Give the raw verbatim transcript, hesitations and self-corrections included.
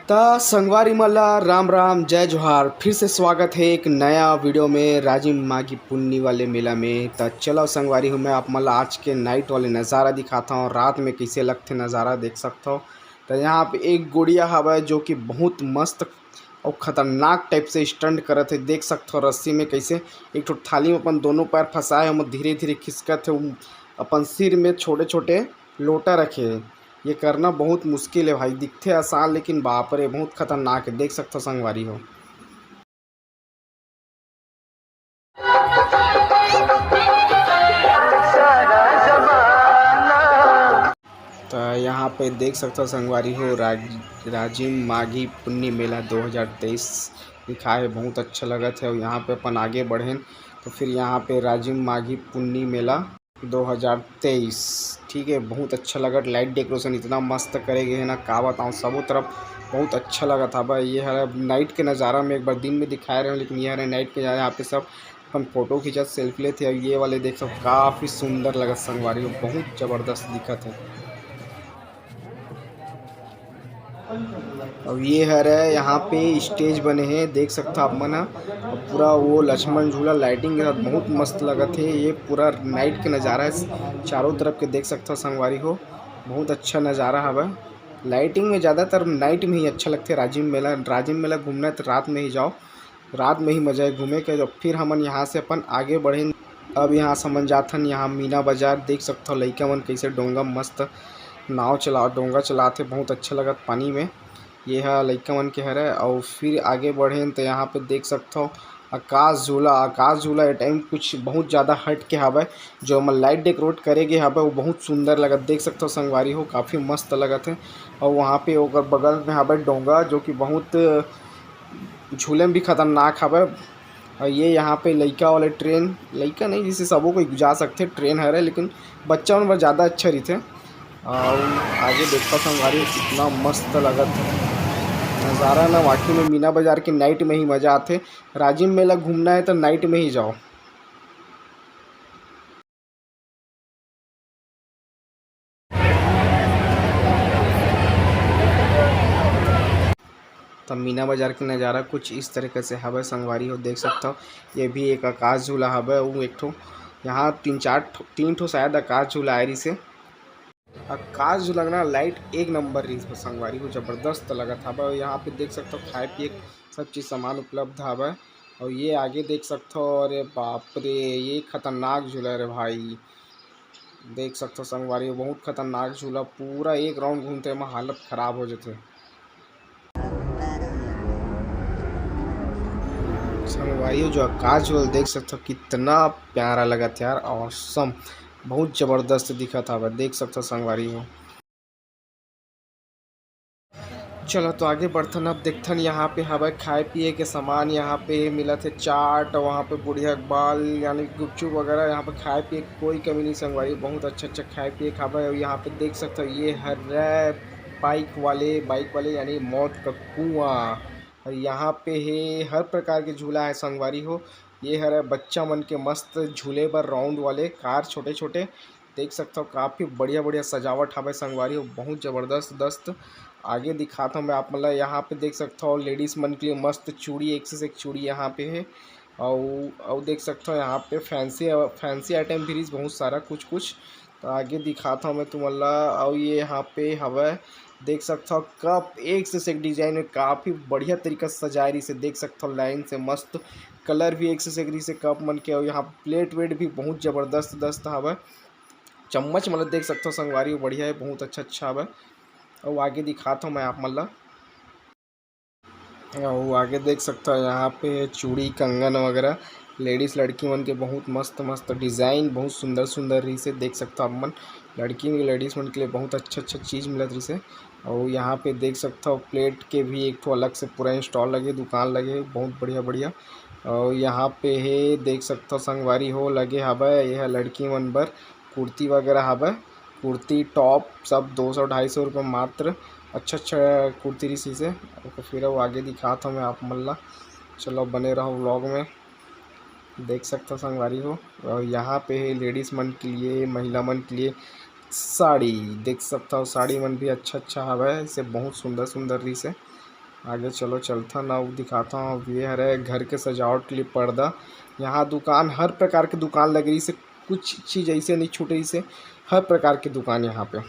त संगवारी मन ला राम राम, जय जोहार। फिर से स्वागत है एक नया वीडियो में राजिम माघी पुन्नी वाले मेला में। त चलो संगवारी हो, मैं आप मन ला आज के नाइट वाले नज़ारा दिखाता हूँ, रात में कैसे लगथे नज़ारा, देख सकता हो। त यहाँ पे एक गुड़िया हवय जो कि बहुत मस्त और खतरनाक टाइप से स्टंट करत है, देख सकता हो। रस्सी में कैसे एक ठो थाली में अपन दोनों पैर फंसाए है, ओमा धीरे धीरे खिसकत है, अपन सिर में छोटे छोटे लोटा रखे है। ये करना बहुत मुश्किल है भाई, दिखथे आसान, लेकिन बाप रे, बहुत खतरनाक है, देख सकथो संगवारी हो। त यहाँ पे देख सकथो संगवारी हो, राज-, राजिम माघी पुन्नी मेला दो हज़ार तेईस लिखा है, बहुत अच्छा लगत है। और यहाँ पे अपन आगे बढ़ेन तो फिर यहाँ पे राजिम माघी पुन्नी मेला दो हज़ार तेईस, ठीक है, बहुत अच्छा लगत। लाइट डेकोरेशन इतना मस्त करे गए है ना, का बताऊँ, सबो तरफ बहुत अच्छा लगत हवय। ये हर नाइट के नज़ारा में, एक बार दिन में दिखाए रहे हो, लेकिन ये हर नाइट के नज़ारा। यहाँ पे सब अपन फोटो खींचत, सेल्फी लेते हैं। ये वाले देख सब काफ़ी सुंदर लगत संगवारी हो, बहुत ज़बरदस्त दिखत है। अब ये हरे, यहाँ पे स्टेज बने हैं, देख सकता आप मन ह। अब पूरा वो लक्ष्मण झूला लाइटिंग के साथ बहुत मस्त लगत है। ये पूरा नाइट के नज़ारा है, चारों तरफ के देख सकता संगवारी हो, बहुत अच्छा नज़ारा हवय। लाइटिंग में ज़्यादातर नाइट में ही अच्छा लगथे। राजिम मेला, राजिम मेला घूमना है तो रात में ही जाओ, रात में ही मजा है घूमे के। जब फिर हमन यहाँ से अपन आगे बढ़ेन, अब यहाँ से हमन जाथन यहाँ मीना बाजार, देख सकथो लइका मन कैसे डोंगा मस्त नाव चला, डोंगा चलाथे, बहुत अच्छा लगत पानी में। ये ह लइका मन के हरे। और फिर आगे बढ़ेन तो यहाँ पे देख सकथो आकाश झूला, आकाश झूला ए टाइम कुछ बहुत ज़्यादा हट के हवय, जो ओमा लाइट डेकोरेट करे गे हवय, वो बहुत सुंदर लगत, देख सकथो संगवारी हो, काफ़ी मस्त लगत है। और वहाँ पे ओकर बगल में हवय डोंगा, जो कि बहुत झूले में भी खतरनाक हवय। और ये यहाँ पे लइका वाले ट्रेन, लइका नहीं, जैसे सबो कोई जा सकथे, ट्रेन हरे, लेकिन बच्चा मन बर ज़्यादा अच्छा रहिथे। और आगे देखता संगवारी, कितना मस्त लगत नज़ारा ना, वाकई में मीना बाजार के नाइट में ही मज़ा आथे। राजिम मेला घूमना है तो नाइट में ही जाओ। त मीना बाजार के नज़ारा कुछ इस तरीके से हवय संगवारी हो, देख सकथव। ये भी एक आकाश झूला हवय, वो एक ठो, यहाँ तीन चार ठो, तीन ठो शायद आकाश झूला आए रहिसे। आकाश झूला के ना लाइट एक नंबर रहिस संगवारी हो, जबरदस्त लगत हवय। और यहाँ पे देख सकथव खाए पिए के सब चीज़ सामान उपलब्ध हवय। और ये आगे देख सकथव, अरे बाप रे, ये खतरनाक झूला रे भाई, देख सकथव संगवारी हो, बहुत खतरनाक झूला, पूरा एक राउंड घूमते एमा हालत खराब हो जथे। संगवारी हो, जो आकाश झूला देख सकथव, कितना प्यारा लगत यार, ऑसम, बहुत जबरदस्त दिखत हवय, देख सकथव संगवारी हो। चलो तो आगे बढ़थन, अब देखथन यहाँ पे हवय खाए पिए के सामान, यहाँ पे मिलत हे चाट, वहाँ पे बुढ़िया के बाल यानी गुपचुप वगैरह, यहाँ पे खाए पिए के कोई कमी नहीं संगवारी, बहुत अच्छा अच्छा खाए पिए के हवय। और यहाँ पे देख सकथव ये हरे बाइक वाले, बाइक वाले यानी मौत का कुआं। और यहाँ पे हे हर प्रकार के झूला है संगवारी हो। ये हरे बच्चा मन के मस्त झूले बर राउंड वाले कार छोटे छोटे, देख सकथव काफ़ी बढ़िया बढ़िया सजावट हवय संगवारी हो, बहुत जबरदस्त दस्त। आगे दिखात हव मैं आप मन ला, यहाँ पे देख सकथव लेडीज मन के लिए मस्त चूड़ी, एक से एक चूड़ी यहाँ पे है। अउ अउ देख सकथव यहाँ पे फैंसी फैंसी आइटम भी रहिस बहुत सारा कुछ कुछ। तो आगे दिखात हव मैं तुमन ला। अउ ये यहाँ पे हवय, देख सकथव कप एक से एक डिजाइन में काफ़ी बढ़िया तरीका से सजाए रहिस हे, देख सकथव लाइन से मस्त कलर भी एक से एक रहिस हे कप मन के। अउ यहाँ प्लेट वेट भी बहुत जबरदस्त दस्त हवय। चम्मच मतलब देख सकथव संगवारी, बढ़िया है, बहुत अच्छा अच्छा हवय। अउ आगे दिखात हव मैं आप मन ला। अउ आगे देख सकथव यहाँ पे चूड़ी कंगन वगैरह लेडीज लड़की मन के बहुत मस्त मस्त डिजाइन, बहुत सुंदर सुंदर रहिस हे, देख सकथव आप मन। लड़की मन, लेडीज मन के लिए बहुत अच्छा अच्छा चीज मिलत रहिस हे। अउ यहाँ पे देख सकथव प्लेट के भी एक ठो अलग से पूरा स्टॉल लगे, दुकान लगे, बहुत बढ़िया बढ़िया। अउ यहाँ पे हे देख सकथव संगवारी हो, लगे हवय, ये ह लड़की मन बर कुर्ती वगैरह हवय। कुर्ती टॉप सब दो सौ ढाई सौ रुपये मात्र। अच्छा अच्छा कुर्ती रहिस हे। ओकर फिर अउ आगे दिखात हव मैं आप मन ला। चलो बने रहो व्लॉग में, देख सकथव संगवारी हो। और यहाँ पे हे लेडीज मन के लिए, महिला मन के लिए साड़ी देख सकथव, साड़ी मन भी अच्छा अच्छा हवय, से बहुत सुंदर सुंदर रहिस हे। आगे चलो चलथन, अउ दिखाथन। अब ये हरे घर के सजावट के लिए पर्दा। यहाँ दुकान, हर प्रकार के दुकान लग रही से, कुछ चीज़ ऐसे नहीं छूट रही से, हर प्रकार के दुकान यहाँ पे।